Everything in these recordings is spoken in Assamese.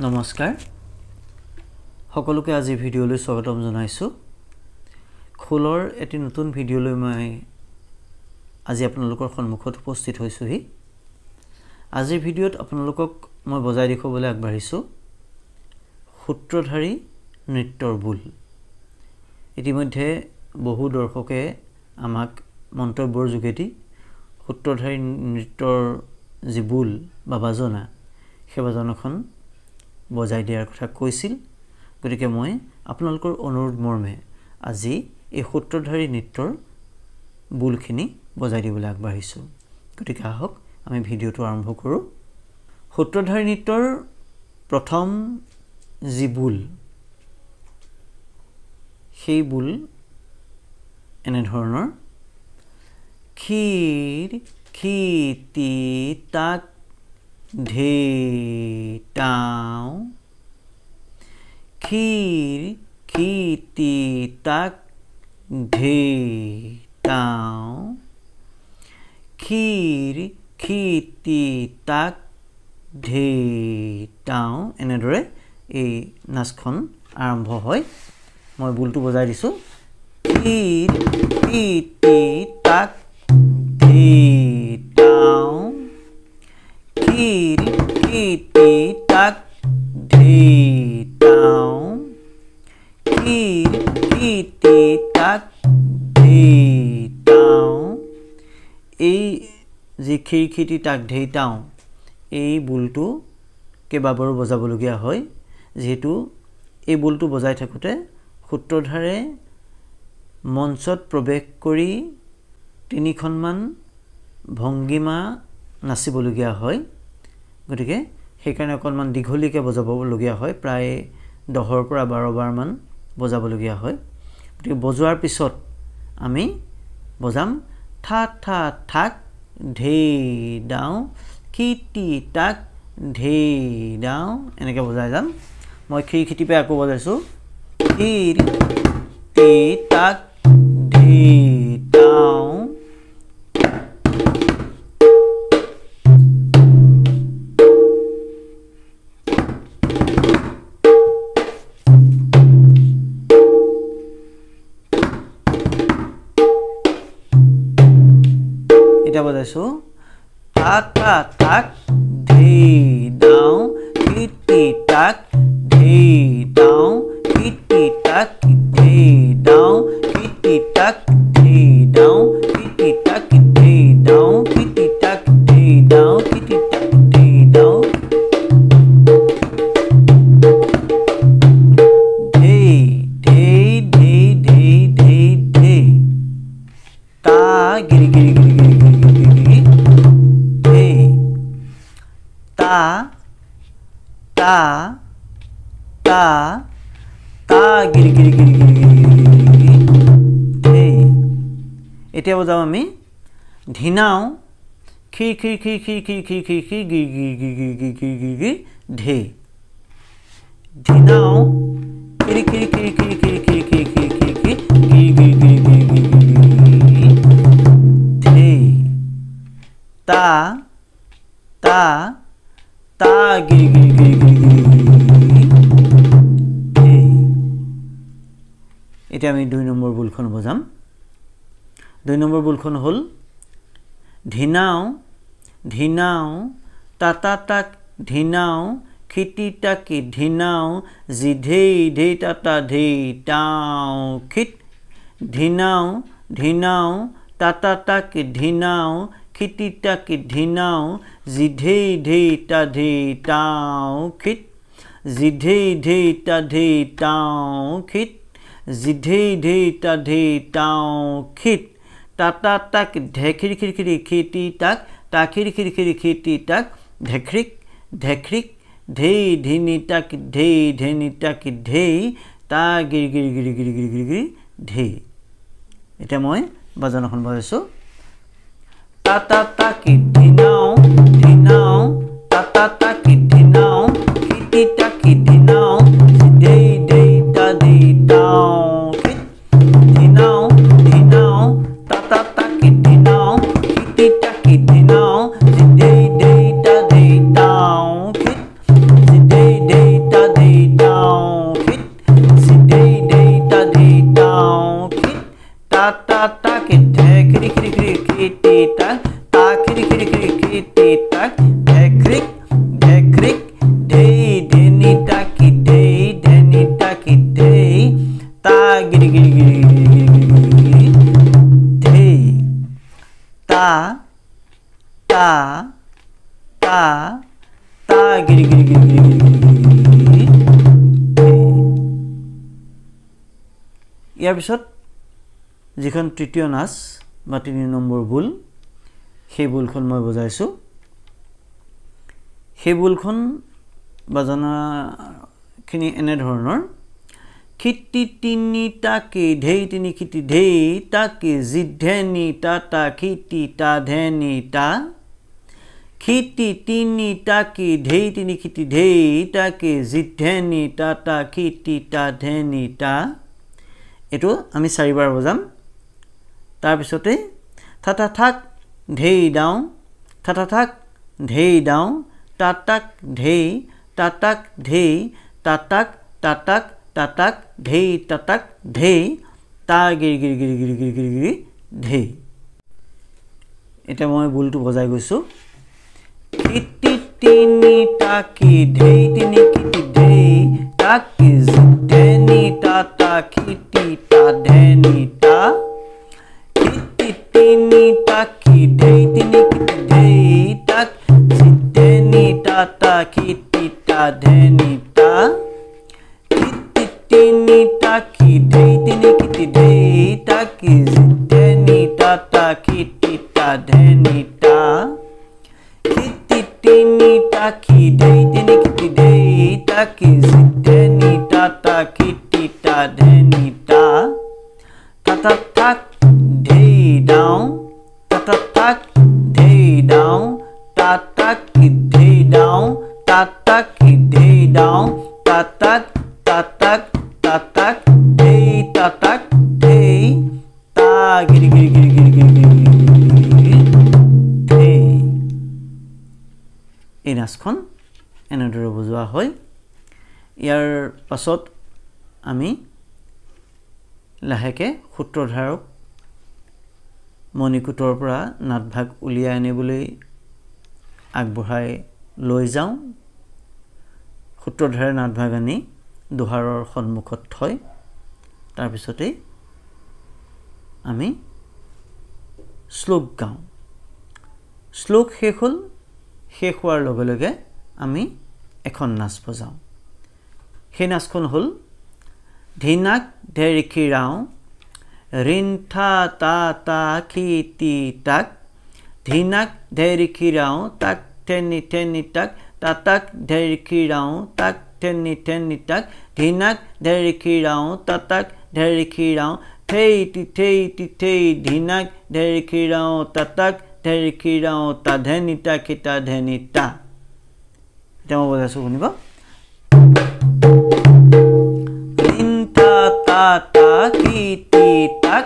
নমস্কাৰ সকলোকে আজি ভিডিঅ'লৈ স্বাগতম জনাইছো। খোলৰ এটি নতুন ভিডিঅ'লৈ মই আজি আপোনালোকৰ সন্মুখত উপস্থিত হৈছোহি। আজিৰ ভিডিঅ'ত আপোনালোকক মই বজাই দেখুৱাবলৈ আগবাঢ়িছো সূত্ৰধাৰী নৃত্যৰ বোল। ইতিমধ্যে বহু দৰ্শকে আমাক মন্তব্যৰ যোগেদি সূত্ৰধাৰী নৃত্যৰ যি বোল বা বাজনা, সেই বাজনাখন বজাই দিয়াৰ কথা কৈছিল। গতিকে মই আপোনালোকৰ অনুৰোধ মৰ্মে আজি এই সূত্ৰধাৰী নৃত্যৰ বোলখিনি বজাই দিবলৈ আগবাঢ়িছোঁ। গতিকে আহক আমি ভিডিঅ'টো আৰম্ভ কৰোঁ। সূত্ৰধাৰী নৃত্যৰ প্ৰথম যি বোল, সেই বোল এনেধৰণৰ: ক্ষীৰ ক্ষীতি তাক ধে তাও, ক্ষীৰ ক্ষীতি তাক ধে তাও, ক্ষীৰ ক্ষীতি তাক ধে তাও। এনেদৰে এই নাচখন আৰম্ভ হয়। মই বোলটো বজাই দিছোঁ। ক্ষীৰ ক্ষীতি তাক ধে তাও, ক্ষীৰ ক্ষীতি তাক ধে তাও, ক্ষীৰ ক্ষীতি তাক ধে তাও। এই যি ক্ষীৰ ক্ষীতি তাক ধে তাও, এই বোলটো কেইবাবাৰো বজাবলগীয়া হয়। যিহেতু এই বোলটো বজাই থাকোঁতে সূত্ৰধাৰে মঞ্চত প্ৰৱেশ কৰি তিনিখনমান ভংগীমা নাচিবলগীয়া হয়। গতিকে সেইকাৰণে অকণমান দীঘলীয়াকৈ বজাবলগীয়া হয়, প্ৰায় 10ৰ পৰা 12 বাৰমান বজাবলগীয়া হয়। গতিকে বজোৱাৰ পিছত আমি বজাম থা থা থাক ধে দাও ক্ষীতি তাক ধে দাও, এনেকৈ বজাই যাম। মই ক্ষীৰ ক্ষীতিপে আকৌ বজাইছোঁ। ক্ষীৰ তি তাক ধে দাও, এতিয়া বজাইছোঁ তা তা তাক ধে দাও ক্ষীতি তাক ধে দাও ক্ষীতি তাক ধে দাও ক্ষীতি তাক ধে দাও ক্ষীতি তাক ধে দাও ক্ষীতি তাক ধে দাও ক্ষীতি তাক ধে দাও ধে ধে ধে ধে ধে ধে তা গিরি গিরি গিরি গিরি গিরি গিরি ধে তা তা তা তা গিরি গিরি গিরি গিরি গিরি গিরি গিরি ধে। এতিয়া বজাম আমি ধিনাও ক্ষীৰ ক্ষীৰ ক্ষীৰ ক্ষীৰ ক্ষীৰ ক্ষীৰ ক্ষীৰ ক্ষীৰ গিৰি গিৰি গিৰি গিৰি গিৰি গিৰি গিৰি গিৰি ধে। ধিনাও ক্ষীৰ ক্ষীৰ ক্ষীৰ ক্ষীৰ ক্ষীৰ ক্ষীৰ ক্ষীৰ ক্ষীৰ ক্ষীৰ ক্ষীৰ গিৰি গিৰি গিৰি গিৰি গিৰি গিৰি ধে তা তা তা গিৰি গিৰি গিৰি গিৰি গিৰি ধে। এতিয়া আমি 2 নম্বৰ বোলখন বজাম। 2 নম্বৰ বোলখন হ'ল ধিনাও ধিনাও তা তাক ধিনাও ক্ষীতি তাকি ধিনাও জি ধেই ধেই তা ধেই তাও ক্ষীত। ধিনাও ধিনাও তা তাক ধিনাও ক্ষীতি তাকি ধিনাও জি ধেই ধেই তা ধেই তাও ক্ষীত, জি ধেই ধেই তা ধেই তাও ক্ষীত, জি ধেই ধেই তা ধেই তাও ক্ষীত। তা তাক ঢেখিৰ খিৰ খিৰি ক্ষীতি তাক তা খিৰ খিৰ খিৰি ক্ষীতি তাক ঢেখ্ৰিক ঢেখ্ৰিক ধেই ধিনি তাক ধেই ধেনি তাক ধেই তা গিৰি গিৰি গিৰি গিৰি গিৰি গিৰি গিৰি ধেই। এতিয়া মই বাজনাখন বজাইছোঁ। তা তা তাকি ধিনাও ধিনাও তা তা তাকি ধিনাও ক্ষীতি তাকি ধিনাও ধেই ধেই তা ধেই তাও ক্ষীত। ধিনাও ধিনাও তা তা তাকি ধিনাও ক্ষীতি তাকি ধিনাও ধেই ধেই তা ধেই তাও ক্ষীত, ধেই ধেই গিৰি গিৰি গিৰি গিৰি গিৰি গিৰি। ইয়াৰ পিছত যিখন তৃতীয় নাচ বা 3 নম্বৰ বোল, সেই বোলখন মই বজাইছোঁ। সেই বোলখন বাজনাখিনি এনেধৰণৰ খিতি তিনি তাকে ধেই তিনি খিতি ধেই তাকে জিধেনি তা খিতি তা ধেনি তা খিতি তিনি তাকে ধেই তিনি খিতি ধেই তাকে জিধেনি তা খিতি তা ধেনি তা। এইটো আমি চাৰিবাৰ বজাম। তাৰপিছতে থাথা থাক ধেই দাওঁ থাথা থাক ধেই দাওঁ তাতাক ধেই তাতাক ধেই তাতাক তাতাক তাতাক ধেই তাতাক ধেই তা গিৰি গিৰি গিৰি গিৰি গিৰি গিৰি গিৰি ধেই। এতিয়া মই বোলটো বজাই গৈছোঁ। খিতি তিনি তাকি ধেই তিনি খিতি ধেই তাকি ধেনি তা খিতি তা ধেনি তা খিতি তিনি তাকি ধেই তিনি খিতি ধেই তাক জিধেনি তা খিতি তা ধেনি তা খিতি তিনি তাকি ধেই তিনি খিতি ধেই তাকি জিধেনি তা খিতি তা ধেনি তা খিতি তিনি তাকি ধেই তিনি খিতি ধেই তাকি জিধেনি তা খিতি তা ধেনি তা থাথা থাক ধেই দাওঁ থাথা থাক ধেই দাওঁ তাতাক ধেই দাওঁ তাতাক ধেই দাওঁ তাতাক তাতাক তাতাক ধেই তাতাক ধেই তা গিৰি গিৰি গিৰি গিৰি গিৰি গিৰি ধেই। এই নাচখন এনেদৰে বজোৱা হয়। ইয়াৰ পাছত আমি লাহেকৈ সূত্ৰধাৰক মণিকূটৰ পৰা নাটভাগ উলিয়াই আনিবলৈ আগবঢ়াই লৈ যাওঁ। সূত্ৰধাৰে নাটভাগ আনি দোহাৰৰ সন্মুখত থয়। তাৰপিছতেই আমি শ্লোক গাওঁ। শ্লোক শেষ হ'ল। শেষ হোৱাৰ লগে লগে আমি এখন নাচ বজাওঁ। সেই নাচখন হ'ল ধিনাক ধেৰিখি ৰাওঁ ৰিণ্ঠা তা তা খিতি তাক ধিনাক ধেৰিখি ৰাওঁ তাক ঠেনি ঠেনি তাক তাতাক ধেৰিখি ৰাওঁ তাক ঠেনি ঠেনি তাক ধিনাক ধেৰিখি ৰাওঁ তাতাক ধেৰিখি ৰাওঁ থেই তি থেই তি থেই ধিনাক ধেৰিখি ৰাওঁ তাতাক ধেৰিখি ৰাওঁ তা ধেনি তা খিতা ধেনি তা। এতিয়া মই বজাইছোঁ, শুনিব। ৰিণ্ঠা তা তা খিতি তাক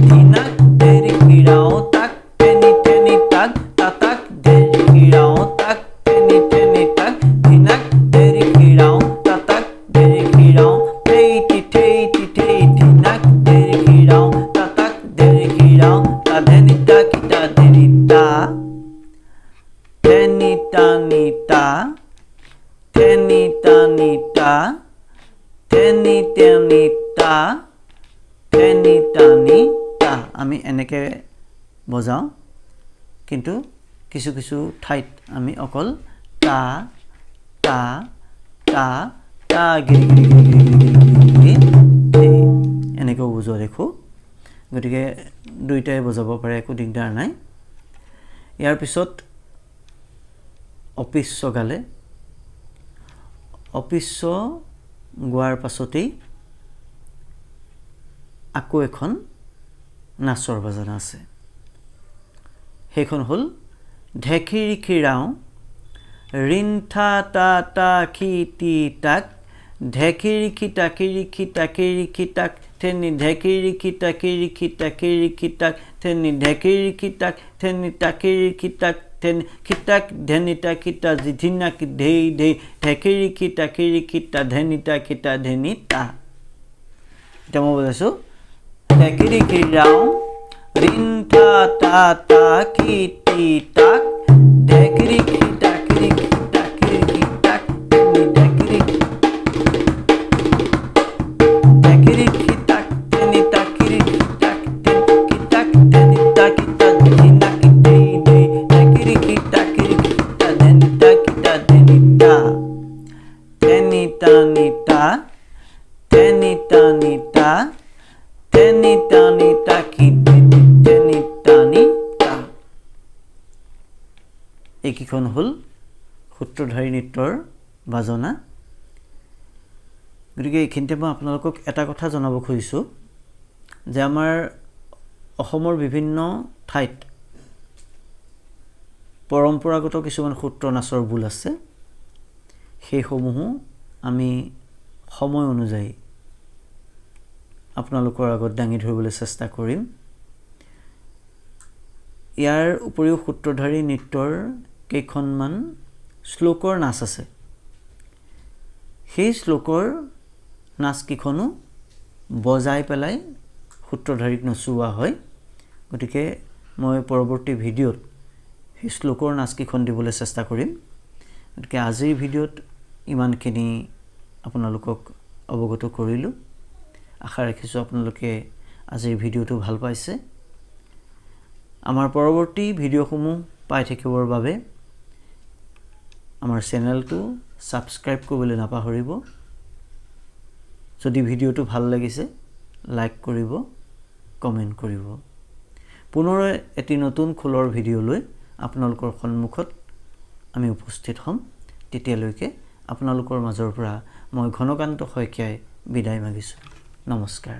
ধিনাক ধেৰিখি ৰাওঁ তাক ঠেনি ঠেনি তাক তাতাক ধেৰিখি ৰাওঁ তাক ঠেনি ঠেনি তাক ধিনাক ধেৰিখি ৰাওঁ তাতাক ধেৰিখি ৰাওঁ থেই তি থেই তি থেই ধিনাক ধেৰিখি ৰাওঁ তাতাক ধেৰিখি ৰাওঁ তা ধেনি তা খিতা ধেনি তা ধেনি তা নি তা ধেনি তা নি তা ধেনি টেনি তা ধেনি তা নি তা। আমি এনেকৈ বজাওঁ, কিন্তু কিছু কিছু ঠাইত আমি অকল তা তা তা তা গিৰি গিৰি গিৰি গিৰি গিৰি গিৰি গিৰি এনেকৈও বজোৱা দেখোঁ। গতিকে দুয়োটাই বজাব পাৰে, একো দিগদাৰ নাই। ইয়াৰ পিছত অপিশ্ব গালে। অপিশ্ব গোৱাৰ পাছতেই আকৌ এখন নাচৰ বাজনা আছে। সেইখন হ'ল ঢেকিৰিখি ৰাওঁ ৰিণ্ঠা তা তা খিতি তাক ঢেকিৰিখি তাকিৰিখি তাকিৰিখি তাক ঠেনি ঢেকিৰিখি তাকিৰিখি তাকিৰিখি তাক ঠেনি ঢেকিৰিখি তাক ঠেনি তাকিৰিখি তাক ঠেনি খিতাক ধেনি তা খিতা জিধিনাক ধেই ধেই ঢেকিৰিখি তাকিৰিখি তা ধেনি তা খিতা ধেনি তা। এতিয়া মই বুজাইছোঁ। ঢেকিৰিখি ৰাওঁ ৰিণ্ঠা তা তা খিতি তাক ঢেকিৰিখি তাকিৰিখি তাকিৰিখি তাক ঠেনি ঢেকিৰিখি ঢেকিৰিখি তাক ঠেনি তাকিৰিখি তাক ঠেনি খিতাক ধেনি তা খিতা ধিনাক ধেই ধেই ঢেকিৰিখি তাকিৰিখি তা ধেনি তা খিতা ধেনি এইকেইখন হ'ল সূত্ৰধাৰী নৃত্যৰ বাজনা। গতিকে এইখিনিতে মই আপোনালোকক এটা কথা জনাব খুজিছোঁ যে আমাৰ অসমৰ বিভিন্ন ঠাইত পৰম্পৰাগত কিছুমান সূত্ৰ নাচৰ বোল আছে, সেইসমূহো আমি সময় অনুযায়ী আপোনালোকৰ আগত দাঙি ধৰিবলৈ চেষ্টা কৰিম। ইয়াৰ উপৰিও সূত্ৰধাৰী নৃত্যৰ কেইখনমান শ্লোকৰ নাচ আছে, সেই শ্লোকৰ নাচকেইখনো বজাই পেলাই সূত্ৰধাৰীক নচুওৱা হয়। গতিকে মই পৰৱৰ্তী ভিডিঅ'ত সেই শ্লোকৰ নাচকেইখন দিবলৈ চেষ্টা কৰিম। গতিকে আজিৰ ভিডিঅ'ত ইমানখিনি আপোনালোকক অৱগত কৰিলোঁ। আশা ৰাখিছোঁ আপোনালোকে আজিৰ ভিডিঅ'টো ভাল পাইছে। আমাৰ পৰৱৰ্তী ভিডিঅ'সমূহ পাই থাকিবৰ বাবে আমাৰ চেনেলটো ছাবস্ক্ৰাইব কৰিবলৈ নাপাহৰিব। যদি ভিডিঅ'টো ভাল লাগিছে লাইক কৰিব, কমেণ্ট কৰিব। পুনৰ এটি নতুন খোলৰ ভিডিঅ'লৈ আপোনালোকৰ সন্মুখত আমি উপস্থিত হ'ম। তেতিয়ালৈকে আপোনালোকৰ মাজৰ পৰা মই ঘনকান্ত শইকীয়াই বিদায় মাগিছোঁ। নমস্কাৰ।